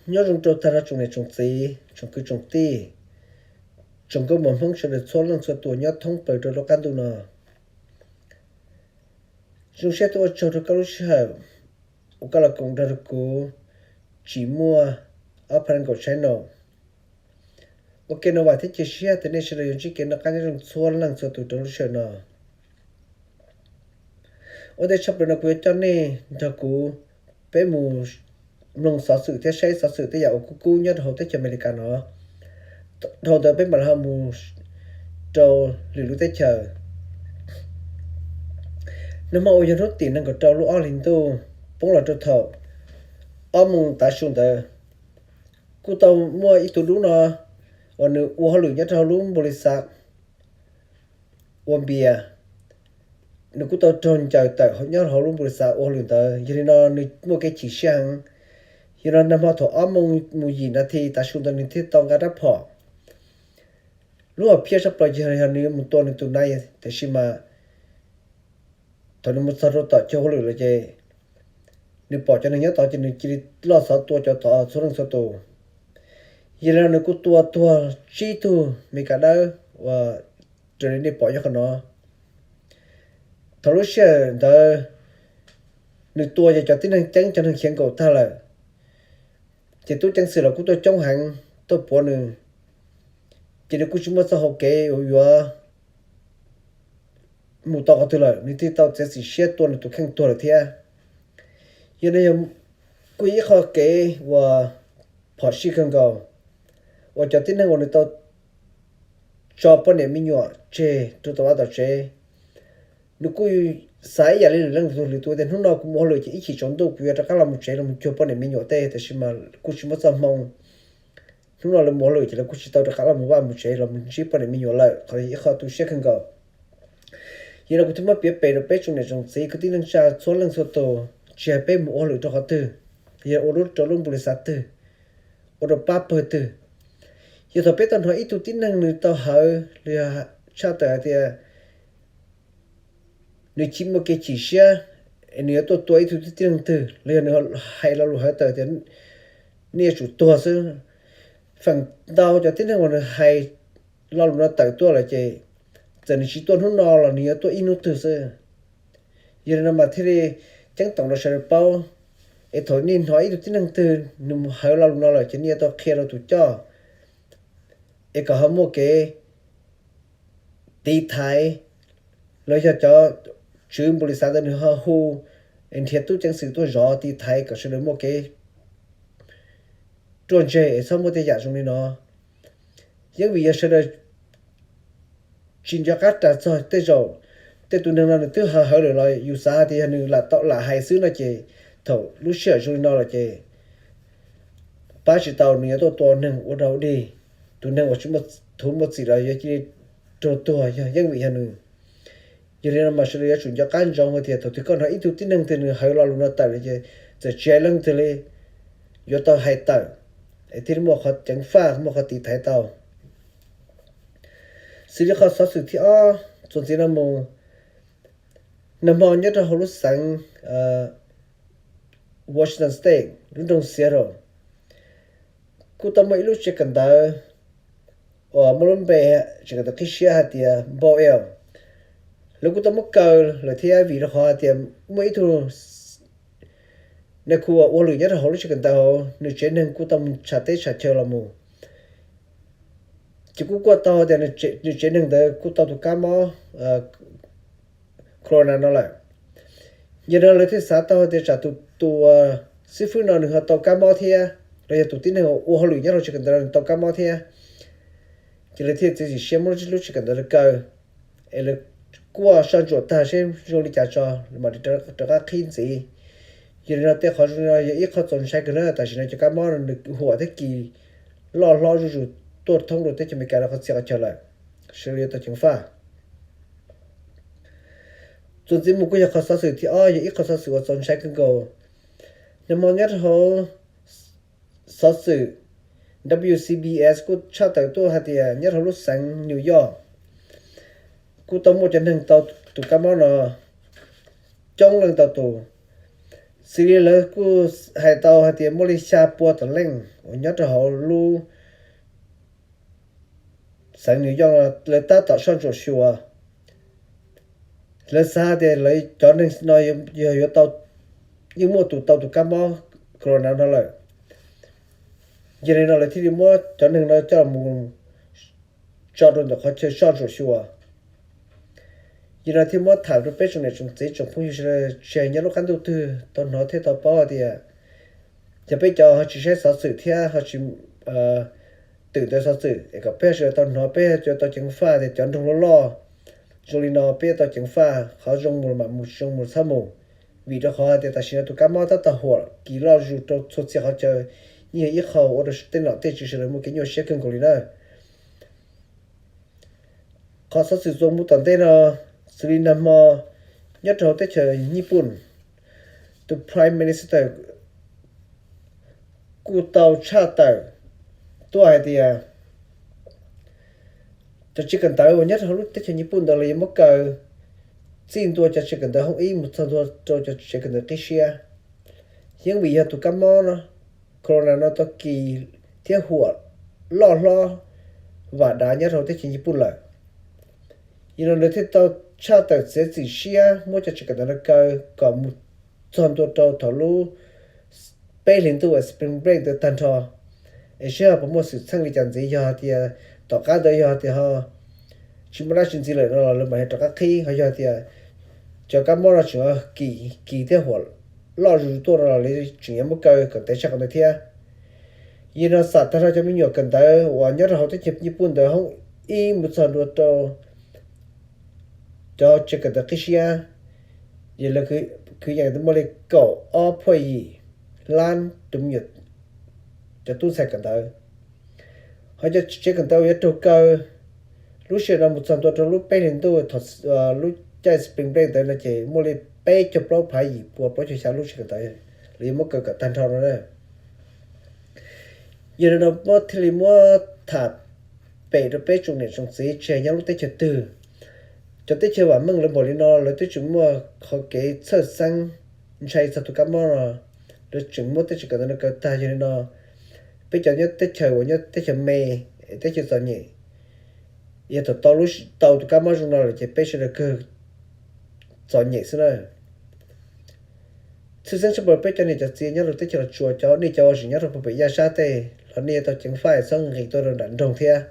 Nyob zoo rau tag nrho tsoom niam tsoom txiv, tsoom kwv tsoom tij, tsoom nkauj muam Hmoob sawv daws txhua leej txhua tus nyob thoob plaws rau lub qab ntuj no. Zoo siab tuaj ua tsaug rau koj lub sij hawm uas koj los koom nrog rau kuv tsim muaj ob phav nees nkaum channel. Ua ke no vam thiab cia siab tias nej sawv daws yuav ntsib kev noj qab nyob zoo txhua leej txhua tus rau lub sij hawm no. Ua ntej tshaj plaws no kuv yuav coj nej nrog kuv peb mus mloog xov xwm thiab saib xov xwm tej yam uas kub kub nyob rau hauv teb chaws Amelikas no. Dhau ntawd peb mam li ho mus rau lwm lub teb chaws. Nag hmo uas yog hnub tim nees nkaum rau lub ob hlis ntuj poob los rau thaum ob moos tav su ntawd, kuj tau muaj ib tug dub no uas nws ua hauj lwm nyob rau hauv lub npau li xav ua npias. Nws kuj tau raug ncaws tawm nyob hauv lub npau li xav ua hauj lwm ntawd, yog li no nws muaj kev chim siab heev. Yog li no nag hmo thaum ob moos mus yim nas this tav su ntawd nws thiaj tau nqa rab phom. Lub hom phiaj tshaj plaws ces yog nws yuav mus tua nws tus nai, tiam sis mas thaum nws mus txog rau tom chaw hauj lwm lawm ces nws pom cov neeg nyob tod ces nws cia li loj xov tua cov tod txhua leej txhua tus. Yog li no nws kuj tua tuag tsib tug Meskas dawb uas raws li nej pom nyob qhov no. Thaum lub sij hawm ntawd nws tua ces cov tib neeg ceeb cov neeg khiav nkaum tag lawm, ces tub ceev xwm los kuj tuaj coob heev tuaj puav nws, ces nws kuj tsis muaj txoj hau kev uas yuav mus tau qhov twg lawm, nws thiaj tau txiav txim siab tua nws tus kheej tuag lawm thiab. Yog no yog kuj yog ib qho kev uas phom sij kawg nkaus uas cov tib neeg uas nws tau tso poj niam me nyuam tseg rau tom vaj tom tsev. Nws kuj xav ib yam li lwm leej lwm tus tias hnub no kuv mus hauj lwm ces ib chim tsaus ntuj kuv yuav rov qab los mus tsev los mus cuag poj niam me nyuam tej, tiam sis mas kuj tsis muaj txoj hmoo. Hnub no lawv mus hauj lwm ces lawv kuj tsis tau rov qab los mus vaj mus tsev los mus ntsib poj niam me nyuam lawm, qhov no yog ib qho tu siab kawg nkaus. Yog no kuv thiaj muab piav pem rau peb tsoom niam tsoom txiv kwv tij neej tsa txhua leej txhua tus, tsis hais peb mus ua hauj lwm rau qhov twg, yog ua lub rau lub npau li xav twg, ua rau pab pawg twg, yog thaum peb tau hnov ib tug tib neeg nws tau hawv los yog tshaj tawm hais tias nws chim muaj kev chim siab, nws yuav tuaj tua ib tug tib neeg twg los yog nws hais lo lus hawv tawm tias nej yuav tsum tuag xwb. Feem ntau cov tib neeg uas nws hais lo lus no tawm tuaj lawm ces txawm nws tsis tuaj hnub no los nws yuav tuaj ib hnub twg xwb. Yog li no mas thiaj li ceeb toom rau sawv daws paub, es thaum nej hnov ib tug tib neeg twg nws mus hawv lo lus no lawm ces nej yuav tau qhia rau tus coj, es kom ho muaj kev tiv thaiv, los yog cov tswv npau li xav ntawd nws ho hu nrhiav tub ceev xwm tuaj zov tiv thaiv kom sawv daws muaj kev ruaj ntseg es txhob muaj tej yam zoo li no. Yeej vim yog sawv daws tsis nco qab ras txog tej zaum tej tus neeg no nws twb hawv hawv lawm los yus xav hais tias yog nws lam tau lam hais xwb no ces thaum lub sij hawm zoo li no lawm ces pab tsis tau, nws yuav tuaj tua neeg ua dog dig, tus neeg uas tsis muaj txim los yuav cia li raug tuag yog yeej vim yog nws. Yog li no mas sawv daws yuav tsum nco qab ntsoov hais tias thaum twg koj hnov ib tug tib neeg twg nws hawv lo lus no tawm lawm ces txawm tsis hais leej twg li, yuav tau hais tawm, es thiaj li muaj qhov ceev faj, muaj qhov tiv thaiv tau. Xws li qhov xov xwm thib ob txuas ntxiv no mus, nag hmo nyob rau hauv lub xeev Washington State, lub nroog Seattle, kuj tau muaj ib lub tsev kawm ntawv uas muaj lub npe tseem kawm ntawv qib siab hais tias Boyle, lawv kuj tau muab kaw lawm thiab vim rau qhov hais tias muaj ib tug nais khu uas ua hauj lwm nyob rau hauv lub tsev kawm ntawv hauv nws tsev neeg kuj tau mus tsham teb tsham chaw los mus, ces kuj kuaj tau tias nws tsev neeg ntawd kuj tau tus kab mob corona no lawm. Yog no lawv thiaj xav tau tias tsam tus, tus xib fwb no nws ho tau kab mob thiab, los yog tus tib neeg ua hauj lwm nyob rau tsev kawm ntawv no nws tau kab mob thiab, ces lawv thiaj txiav txim siab muab lub tsev kawm ntawv no kaw, es lawv kuaj soj ntsuam tag seb zoo li cas tso mam li rov qab qhib ntxiv. Yog li no tej qhov zoo li no yog ib qho txaus ntshai kawg na, tam sim no cov kab mob no nws huam thiab kis loj hlob zuj zus tuaj thoob rau teb chaws Amelikas rau qhov txhia qhov chaw lawm, sawv daws yuav tau ceev faj. Txuas ntxiv mus kuj yog qhov xov xwm thib ob, yog ib qho xov xwm uas txaus ntshai kawg nkaus. Nag hmo nyob rau hauv xov xwm W C B S kuj tshaj tawm tuaj hais tias nyob rau hauv lub xeev New York kuj tau muaj cov neeg tau tus kab mob no coob leej tau tus. Xws li lawv kuj hais tau hais tias muaj li xya pua tom leej uas nyob rau hauv lub xeev New York lawv tab tom soj ntsuam xyuas. Lawv xav hais tias lawv cov neeg no yog yuav tau, yeej muaj tus tau tus kab mob corona no lawm. Yog li no lawv thiaj li muab cov neeg no coj mus tso rau ntawm qhov chaw soj ntsuam xyuas. Yog no thiaj muab tham rau peb tsoom niam tsoom txiv tsoom phooj ywg sawv daws, tsis hais nyob lub qab ntuj twg tau hnov thiab tau paub hais tias, yog peb cov ho tsis saib xov xwm thiab ho tsis twm ntawm xov xwm es kom peb sawv daws tau hnov, peb yuav tau ceev faj tias cov nroog loj loj zoo li no peb yuav tau ceev faj, qhov zoo mus mam mus, zoo mus txhob mus. Vim rau qhov hais tias tam sim no tus kab mob tab tom huam kis loj zus rau txhua txhia qhov chaw, yeej yog ib qho ua rau tej nom tej tswv sawv daws muaj kev nyuaj siab kawg nkaus li na. Qhov xov xwm zoo mus tom ntej no, xws li nag hmo nyob rau hauv teb chaws Nyij Pooj, tus Prime Minister kuj tau tshaj tawm tuaj hais tias cov tsev kawm ntawv uas nyob rau hauv lub teb chaws Nyij Pooj ntawd los yuav muab kaw txij ntua cov tsev kawm ntawv hoob ib mus txog ntua rau cov tsev kawm ntawv qib siab. Yeej vim yog tus kab mob no, corona no tau kis thiab huam loj hlob vam dav nyob rau teb chaws Nyij Pooj lawm. Yog no nws thiaj tau tshaj tawm txiav txim siab muab cov tsev kawm ntawv no kaw kom mus txog ntua rau thaum lub peb hlis ntuj uas spring break ntawd tag nrho, es seb ho puas muaj xwm txheej li cas ntxiv. Yog hais tias tom qab ntawd yog hais tias ho tsis muaj dab tsi ntxiv lawm no los lawv mam li rov qab qhib. Ho yog hais tias cov kab mob no tseem kis kis thiab huam loj zus tuaj no los lawv tseem yuav muab kaw kom ntev tshaj qhov ntawd thiab. Yog no xam tag nrho cov me nyuam kawm ntawv uas nyob rau hauv teb chaws Nyij Pooj ntawd hoob ib mus txog ntua rau cov tsev kawm ntawv qib siab, yog lawv kwv yees muaj li kaum ob phuaj yim lab tus me nyuam, cov tub ntxhais kawm ntawv. Ho cov tsev kawm ntawv uas yuav raug kaw lub sij hawm no mus txog ntua rau lub peb hlis ntuj thaum lub caij spring break ntawd no ces muaj li peb caug plaub phav yim pua plaub caug xya lub tsev kawm ntawv lawv yuav muab kaw kom tag nrho no na. Yog li no muab thiaj li muab tham pem rau peb tsoom niam tsoom txiv tsis hais nyob lub teb chaws twg, cov teb chaws vam meej lawv npaum li no lawv twb tseem muaj qhov kev txhawj xeeb ntshai txog tus kab mob no, lawv tseem muab tej tsev kawm ntawv no kaw tag. Yog li no peb cov nyob teb chaws uas nyob teb chaws me, teb chaws txom nyem, yog thaum tau lub tau tus kab mob zoo no lawm ces peb sawv daws kawg txom nyem xwb na. Tshwj xeeb tshaj plaws peb cov niam cov txiv nyob rau teb chaws Los Tsuas, cov nej cov uas tseem nyob rau puag pem yaj sab tej los nej yuav tau ceev faj txhob nqis tuaj rau nram nroog thiab.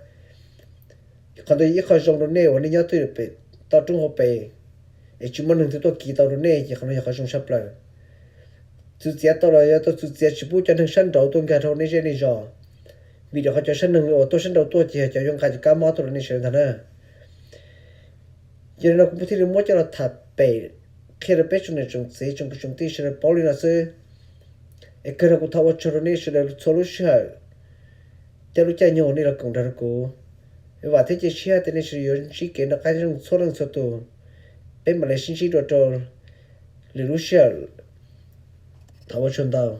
Qhov ntawd yog ib qho zoo rau nej uas nej nyob twj ywm pem toj roob hauv pes es tsis muaj neeg twg tuaj kis tau rau nej ces qhov no yog qhov zoo tshaj plaws. Txwv txiav tau los yuav tau txwv txiav tsis pub cov neeg sab nraud tuaj nkag rau nej zej nej zos, vim rau qhov cov sab neeg uas tuaj sab nraud tuaj ces yog cov yuav nqa cov kab mob tuaj rau nej sawv daws ntag na. Yog li no kuv thiaj li muab coj los tham pem qhia rau peb tsoom niam tsoom txiv tsoom kwv tsoom tij sawv daws paub li no xwb. Es kawg no kuv thov ua tsaug rau nej sawv daws txhua lub sij hawm thiab lub caij nyoog uas nej los koom nrog rau kuv. Vam thiab cia siab tias nej sawv daws yuav ntsib kev noj qab nyob zoo txhua leej txhua tus. Peb mam li sib ntsib dua rau lwm lub sij hawm. Thov ua tsaug ntau.